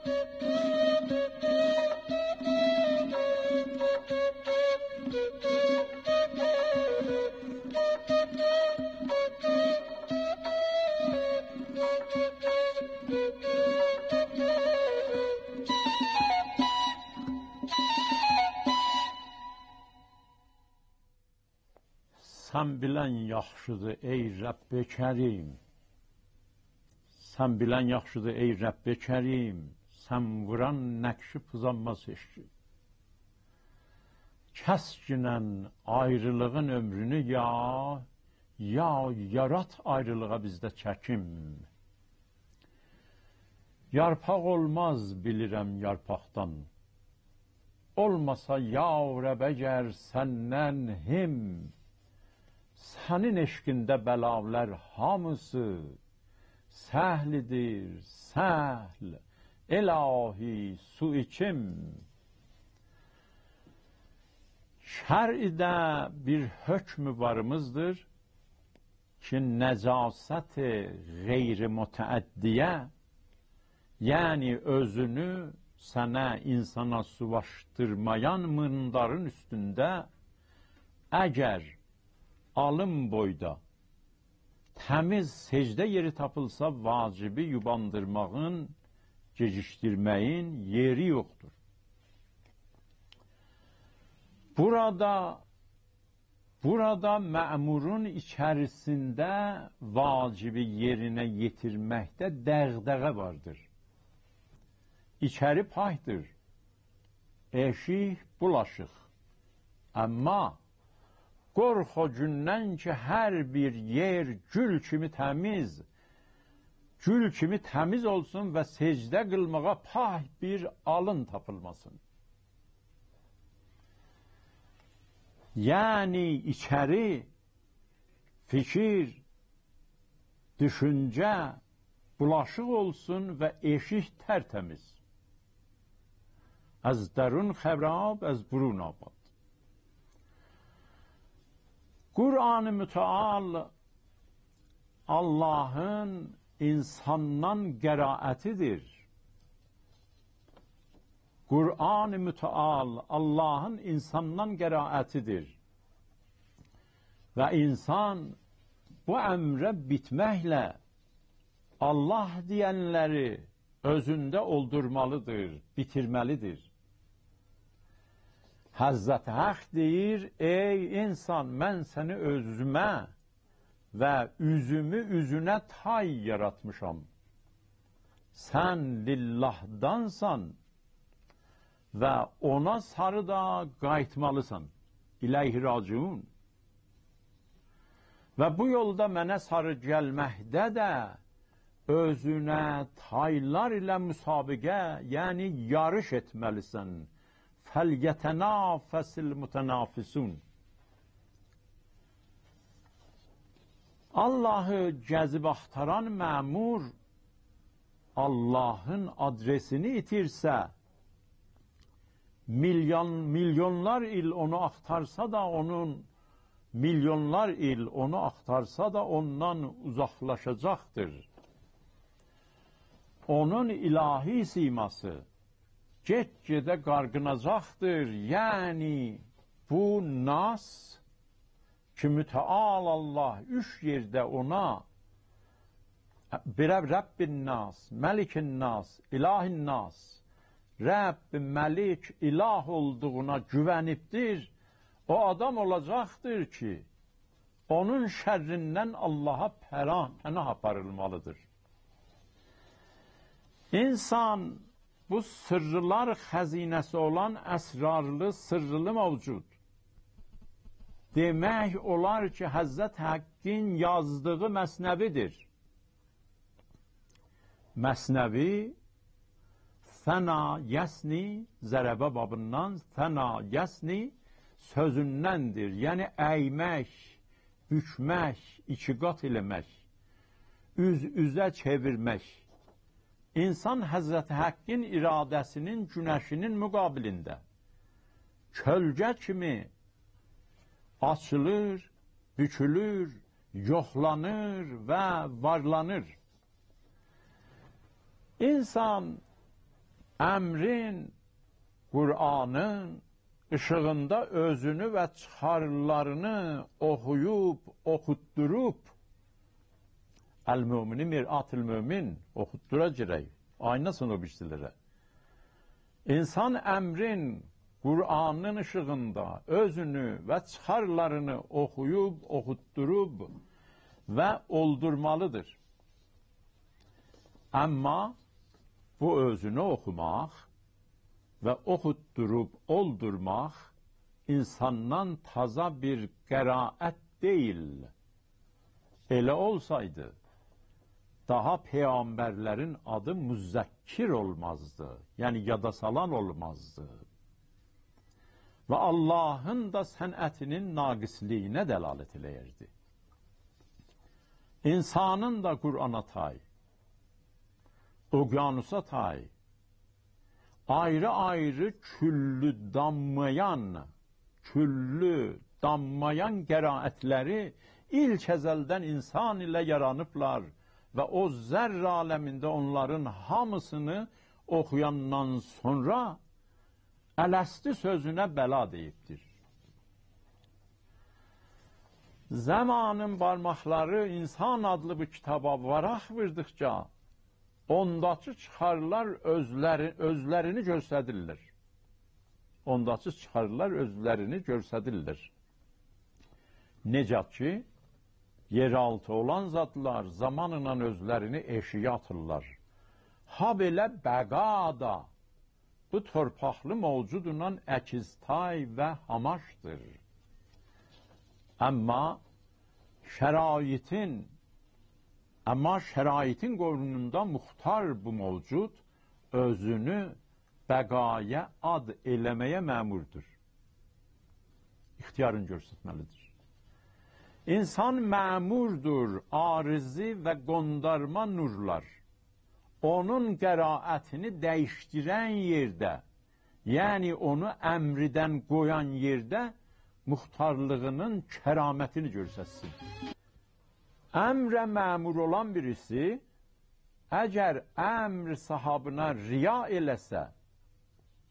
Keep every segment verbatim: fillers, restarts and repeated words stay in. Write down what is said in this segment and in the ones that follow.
سن بیلن یاخشیدیر، ای رب کریم. سن بیلن یاخشیدیر، ای رب کریم. سن ووران نقشی پوزانماز هئچ کیم. کسگینن آیریلیغین عؤمرونو یا، یا یارات آیریلیغا بیزده چکیم. یارپاق اولماز، بیلیرم، یارپاقدان. اولماسا، یا رب، اگر سندن هیم، سنین عشقینده بلالار هامیسی سهلدیر، سهل، الهی، سو ایچیم. شرعده بیر حکم واریمیزدیر کی، نجاست غیر متعدیه، یعنی اؤزونو سنه، اینسانا سوواشدیرمایان میندارین اوستونده اگر آلین بویدا تمیز سجده یئری تاپیلسا، واجبی یوباندیرماغین، گئجیکدیرمه‌یین یئری یوخدور. بورادا بورادا مأمورون ایچریسینده واجبی یئرینه یئتیرمکده دغدغه واردیر. ایچری پاکدیر، ائشیک بولاشیق. آمما قورخ او گوندن کی، هر بیر یئر گول کیمی تمیز، گول کیمی تمیز اولسون و سجده قیلماغا پاک بیر آلین تاپیلماسین. یعنی ایچری، فیکیر، دوشونجه بولاشیق اولسون و ائشیک ترتمیز. از درون خراب، از برون آباد. قرآن متعال آللاهین اینساندان قرائتیدیر. قرآن متعال آللاهین اینساندان قرائتیدیر. و اینسان بو امره بیتمکله آللاه دئینلری اؤزونده اولدورمالیدیر، بیتیرمه‌لیدیر. حضرت حق دئییر: «ای اینسان، من سنی اؤزومه و اوزومو اوزونه تای یاراتمیشام. سن لله‌دانسان و اونا ساری دا قاییتمالیسان.» الیه راجعون. و بو یولدا منه ساری گلمکده ده اؤزونه تایلار ایله مسابقه، یعنی یاریش ائتمه‌لیسن. «فلیتنافس المتنافسون.» آللاهی گزیب آختاران مأمور آللاهین آدرسینی ایتیرسه، میلیون، میلیونلار ایل اونو آختارسا دا، اونون، میلیونلار ایل اونو آختارسا دا، اوندان اوزاقلاشاجاقدیر. اونون الهی سیماسی گئت-گئده قارقیناجاقدیر. یعنی، بو ناس کی، متعال آللاه اوچ یئرده اونا بیر رب الناس، ملک الناس، اله الناس، رب، ملک، اله اولدوغونا گوونیبدیر، او آدام اولاجاقدیر کی، اونون شرّیندن آللاها پناه، پناه آپاریلمالیدیر. اینسان بو سرّلر خزینه‌سی اولان اسرارلی، سرّلی موجود. دئمک اولار کی، حضرت حقین یازدیغی مثنوی‌دیر. مثنوی، ثنی یثنی، ضربه بابیندان، ثنی یثنی سؤزوندندیر. یعنی اَیمک، بوکمک، ایکی قات ائله‌مک، اوز-اوزه چئویرمک. اینسان حضرت حقین اراده‌سینین، گونشینین مقابلینده کؤلگه کیمی آچیلیر، بوکولور، یوخلانیر و وارلانیر. اینسان امرین، قرآنین ایشیغیندا اؤزونو و چیخارلارینی اوخویوب، اوخوتدوروب، المؤمن مرآة المؤمن، اوخوتدورا گرک، آیناسین او بیریسی‌لره. انسان امرین، قرآنین ایشیغیندا اؤزونو و چیخارلارینی اوخویوب، اوخوتدوروب و اولدورمالیدیر. آمما بو اؤزونو اوخوماق و اوخوتدوروب اولدورماق انساندان تازا بیر قرائت دئییل. ائله اولسایدی، داها پیغمبرلرین آدی مذکر اولمازدی، یعنی یادا سالان اولمازدی. و آللاهین دا صنعتینین ناقصلیگینه دلالت ائله‌یردی. انسانین دا قرآنا تای، اقیانوسا تای، آیری-آیری کلّو دانمایان، کلّو دانمایان قرائتلری ایلک ازلدن انسان ایله یارانیبلار و او ذره عالمینده اونلارین هامیسینی اوخویاندان سونرا الستو سؤزونه بلا دئییبدیر. زمانین بارماقلاری انسان آدلی بو کیتابا واراق ووردوقجا، اونداکی چیخارلار اؤزلری، اؤزلرینی گؤستریرلر. اونداکی چیخارلار اؤزلرینی گؤستریرلر. نئجه کی، یئرآلتی اولان زادلار زامانلا اؤزلرینی ائشیگه آتیرلار. هابئله بقا دا بو تورپاقلی موجودلا عکس‌تای و هاماشدیر. آمما شرایطین، آمما شرایطین قوینوندا مختار بو موجود اؤزونو بقایا آد ائله‌مه‌یه مأموردور. اختیارینی گؤسترمه‌لیدیر. انسان مأموردور عارضی و قوندارما نورلار اونون قرائتینی دییشدیرن یئرده، یعنی اونو امردن قویان یئرده مختارلیغینین کرامتینی گؤرستسین. امره مأمور اولان بیریسی اگر امر صاحابینا ریا ائله‌سه،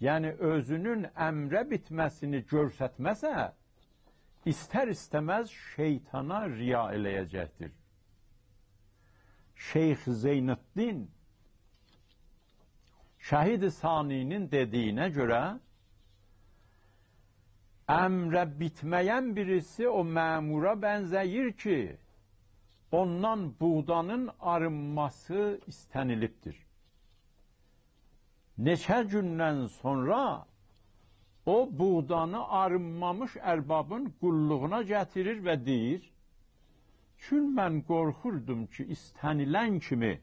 یعنی اؤزونون امره بیتمه‌سینی گؤرستمه‌سه، ایستر-ایسته‌مز شیطانا ریا ائله‌یه‌جکدیر. شیخ زین‌الدین شهید ثانی‌نین دئدیگینه گؤره، امره بیتمه‌ین بیریسی او مأمورا بنزه‌ییر کی، اوندان بوغدانین آرینماسی ایسته‌نیلیبدیر. نئچه گوندن سونرا او بوغدانی آرینمامیش اربابین قوللوغونا گتیریر و دئییر: «چون من قورخوردوم کی، ایسته‌نیلن کیمی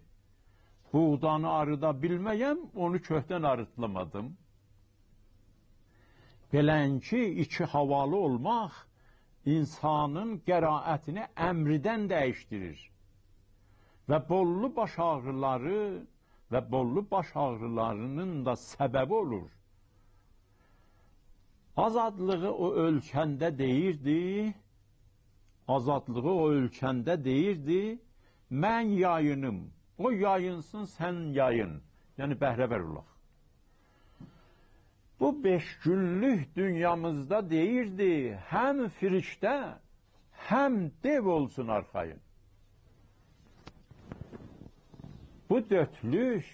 بوغدانی آریدا بیلمه‌یم، اونو کؤکدن آریتلامادیم.» بئلنجه ایکی هاوالی اولماق انسانین قرائتینی امردن دییشدیریر و بوللو باش آغریلاری و بوللو باش آغریلارینین دا سببی اولور. آزادلیغی او اؤلچنده دئییردی، آزادلیغی او اؤلچنده دئییردی: «من یایینیم، او یایینسین، سن یایین.» یعنی بهره‌ور اولاق. بو بئش گونلوک دونیامیزدا دئییردی: «هم فرشته، هم دئو اولسون آرخایین.» بو دؤردلوک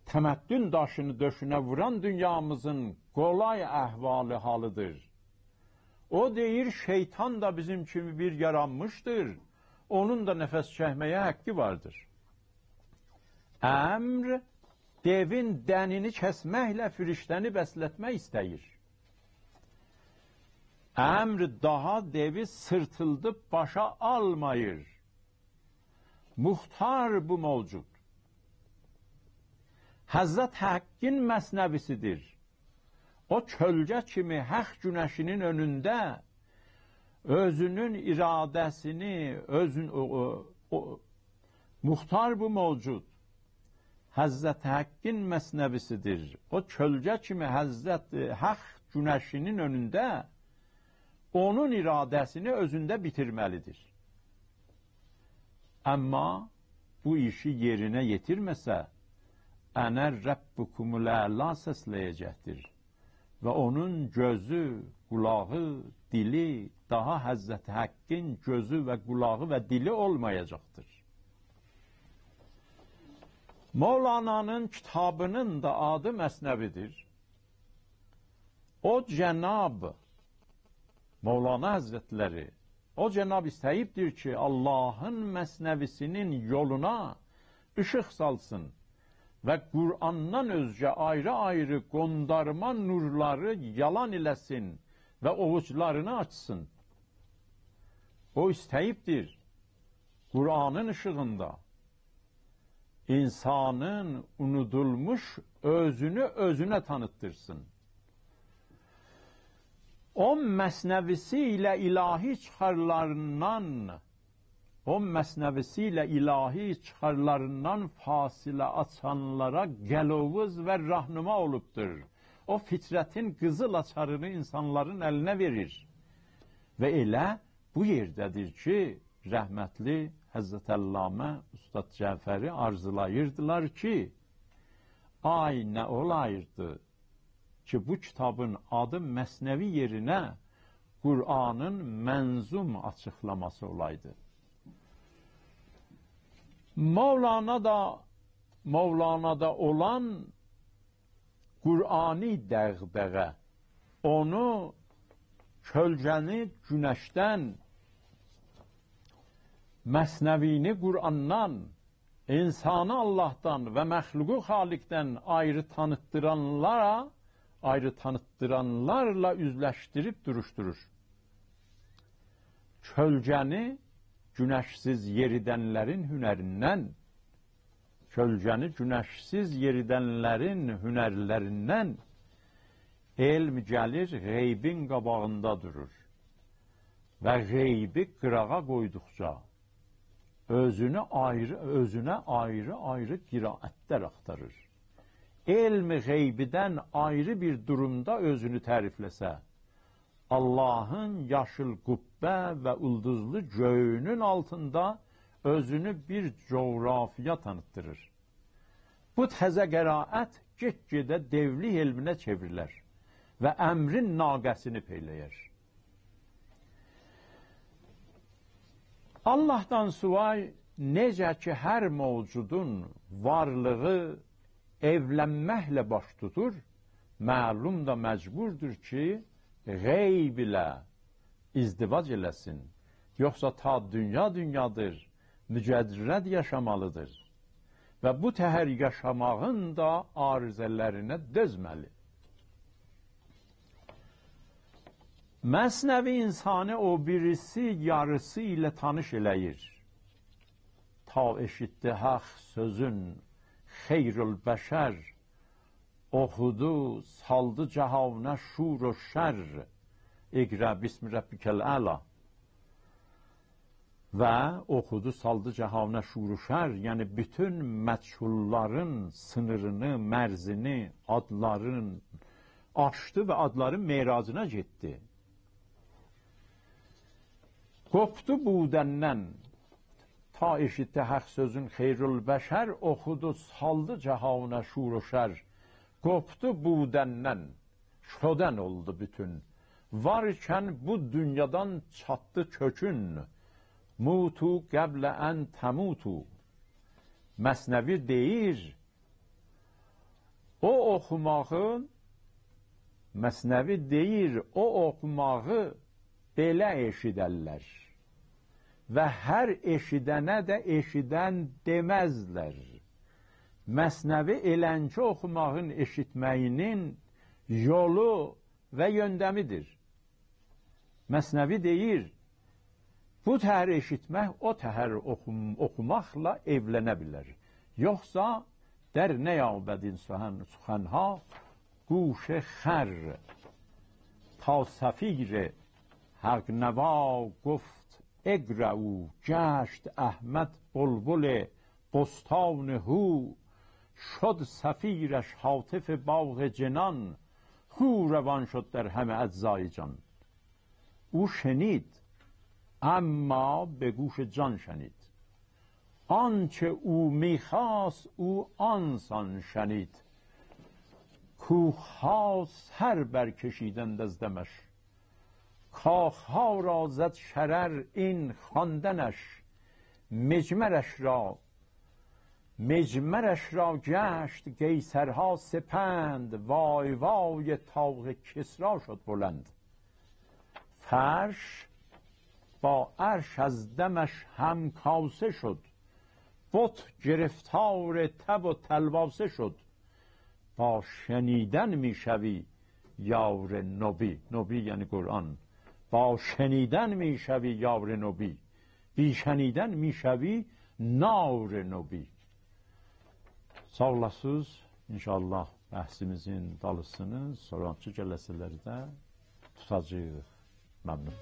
تمدن داشینی دؤشونه ووران دونیامیزین قولای احوالی حالیدیر. او دئییر، شیطان دا بیزیم کیمی بیر یارانمیشدیر، اونون دا نفس چکمه‌یه حقی واردیر. امر دئوین دنینی کسمکله فرشته‌نی بسلتمک ایسته‌ییر. امر داها دئوی سیرتیلدیب باشا آلماییر. مختار بو موجود. حضرت حقین مثنوی‌سیدیر. او کؤلگه کیمی حق گونشینین اؤنونده اؤزونون اراده‌سینی، اؤزون، او، او، او، مختار بو موجود. حضرت حقین مثنوی‌سیدیر. او کؤلگه کیمی حضرت حق گونشینین اؤنونده اونون اراده‌سینی اؤزونده بیتیرمه‌لیدیر. آمما بو ایشی یئرینه یئتیرمه‌سه، «أنا ربکم الأعلی» سسله‌یه‌جکدیر. و اونون گؤزو، قولاغی، دیلی داها حضرت حقین گؤزو و قولاغی و دیلی اولمایاجاقدیر. مولانانین کیتابینین دا آدی مثنوی‌دیر. او جناب، مولانا حضرتلری، او جناب ایسته‌ییبدیر کی، آللاهین مثنوی‌سینین یولونا ایشیق سالسین و قرآندان اؤزگه آیری-آیری قوندارما نورلاری یالان ائله‌سین و اوووجلارینی آچسین. او ایسته‌ییبدیر قرآنین ایشیغیندا انسانین اونودولموش اؤزونو اؤزونه تانیتدیرسین. او مثنوی‌سی ایله الهی چیخارلاریندان، او مثنوی‌سی ایله الهی چیخارلاریندان فاصله آچانلارا قلووز و راهنما اولوبدور. او فطرتین قیزیل آچارینی انسانلارین الینه وئریر. و ائله بو یئرده‌دیر کی، رحمتلی حضرت علامه اوستاد جعفری آرزولاییردیلار کی، آی نه اولایدی کی، بو کیتابین آدی مثنوی یئرینه قرآنین منظوم آچیقلاماسی اولایدی. مولانا دا، مولانادا اولان قرآنی دغدغه، اونو کؤلگه‌نی گونشدن، مثنوی‌نی قرآندان، انسانی آللاهدان و مخلوقو خالقدن آیری تانیتدیرانلارا، آیری تانیتدیرانلارلا اوزلشدیریب دوروشدورور. کؤلگه‌نی گونشسیز یئریدنلرین هنریندن، کؤلگه‌نی گونشسیز یئریدنلرین هنرلریندن علم گلیر، غیبین قاباغیندا دورور. و غیبی قیراغا قویدوقجا اؤزونو آیری، اؤزونه آیری-آیری قرائتلر آختاریر. علم غیبیدن آیری بیر دورومدا اؤزونو تعریفله‌سه، آللاهین یاشیل قبه و اولدوزلو گؤیونون آلتیندا اؤزونو بیر جغرافیا تانیتدیریر. بو تزه قرائت گئت-گئده دئولیک علمینه چئوریلر و امرین ناقه‌سینی پیله‌یر. آللاهدان سیوای نئجه کی، هر موجودون وارلیغی ائولنمکله باش توتور، معلوم دا مجبوردور کی، غیب ایله ازدواج ائله‌سین. یوخسا تا دونیا دونیادیر، مجرد یاشامالیدیر. و بو تهر یاشاماغین دا عارضه‌لرینه دؤزمه‌لی. مثنوی انسانی او بیریسی یاریسی ایله تانیش ائله‌ییر. تا ائشیتدی حق سؤزون خیرالبشر، اوخودو، سالدی جهانه شور و شر. اقرأ باسم ربک الأعلی. و اوخودو، سالدی جهانه شور و شر، یعنی بوتون مجهوللارین سینیرینی، مرزینی، آدلارین آشدی و آدلارین معراجینا گئتدی. قوپدو بودندن، تا ائشیتدی حق سؤزون خیرالبشر، اوخودو، سالدی جهانه شور و شر. قوپدو بودندن، شدن اولدو بوتون. وار ایکن بو دونیادان چاتدی کؤکون. موتوا قبل أن تموتوا. مثنوی دئییر، او اوخوماغی، مثنوی دئییر، او اوخوماغی بئله ائشیدرلر و هر ائشیدنه ده ائشیدن دئمزلر. مثنوی ائلنجه اوخوماغین، ائشیتمه‌یینین یولو و یؤندمیدیر. مثنوی دئییر، بو تهر ائشیتمک او تهر اوخوم-، اوخوماقلا ائولنه بیلر. یوخسا در نیابد این سخن، سخن‌ها گوش خر. تا صفیر حق‌نوا گفت اقرأوا، گشت احمد بلبل بستان هو، شد صفیرش هاتف باغ جنان، هو روان شد در همه اجزای جان. او شنید، اما به گوش جان شنید. آنچه او می‌خواست، او آنسان شنید. کوه‌ها سر برکشیدند از دمش، کاخ‌ها را زد شرر این خواندنش. مجمرش را، مجمرش را گشت قیصرها سپند، وای وای طاق کسری شد بلند. فرش با عرش از دمش همکاسه شد، بت گرفتار تب و تلواسه شد. با شنیدن می‌شوی یار نبی، نبی یعنی قرآن. با شنیدن می‌شوی یار نبی، بی شنیدن می‌شوی نار نبی. ساغ اولاسینیز. ان‌شاءالله بحثیمیزین دالیسینی سونراکی جلسه‌لرده توتاجاغیق. ممنون.